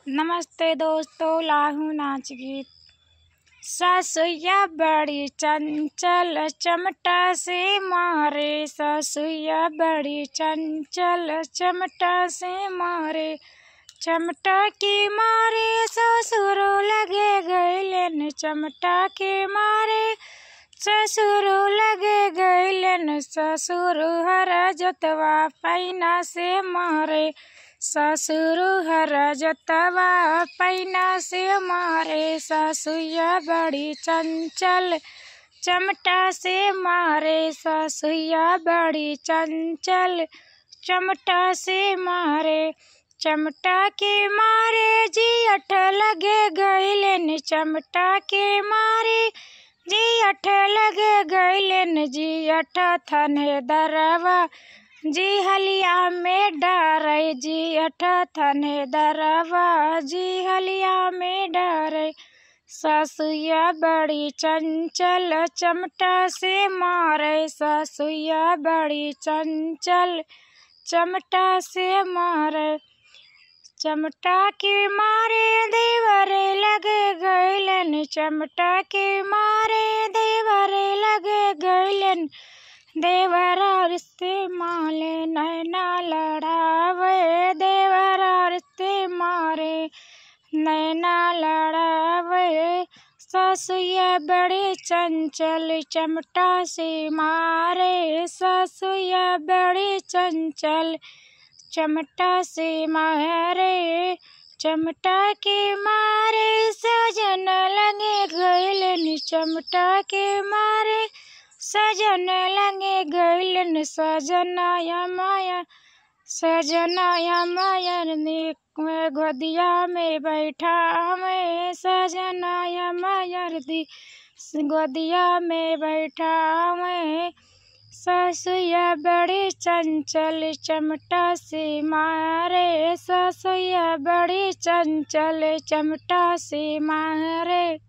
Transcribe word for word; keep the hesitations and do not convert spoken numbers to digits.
नमस्ते दोस्तों, लाहू नाच गीत। सासुया बड़ी चंचल, चमटा से मारे, सासुया बड़ी चंचल, चमटा से मारे। चमटा के मारे ससुर लगे गइलन, चमटा के मारे ससुर लगे गइलन। ससुर हर जोतवा पैना से मारे, ससुर हर जोतवा पैना से मारे। सासुया बड़ी चंचल, चमटा से मारे, सासुया बड़ी चंचल, चमटा से मारे। चमटा के मारे जियठ लगे गइलन, चमटा के मारे जियठ लगे गइलन। जियठ थने दरवा जी हलिया में डारे, जियठ थने दरवा जी हलिया में डारे। सासुया बड़ी चंचल, चमटा से मारे, सासुया बड़ी चंचल, चमटा से मारे। चमटा के मारे देवर लगे गइलन, चमटा के मारे देवर लगे गइलन। देवरा रिश्ते माले नैना लड़ावे, देवरा रिश्ते मारे नैना लड़ावे। सासुया बड़ी चंचल, चमटा से मारे, सासुया बड़ी चंचल, चमटा से मारे। चमटा के मारे सजन लगे गइलन, चमटा के मारे सजन लगे गइलन। सजना या माया, सजना या मायर दी में गोदिया में बैठावे, सजना या मायर दी गोदिया में बैठावे। सासुया बड़ी चंचल, चमटा से मारे, सासुया बड़ी चंचल, चमटा से मारे।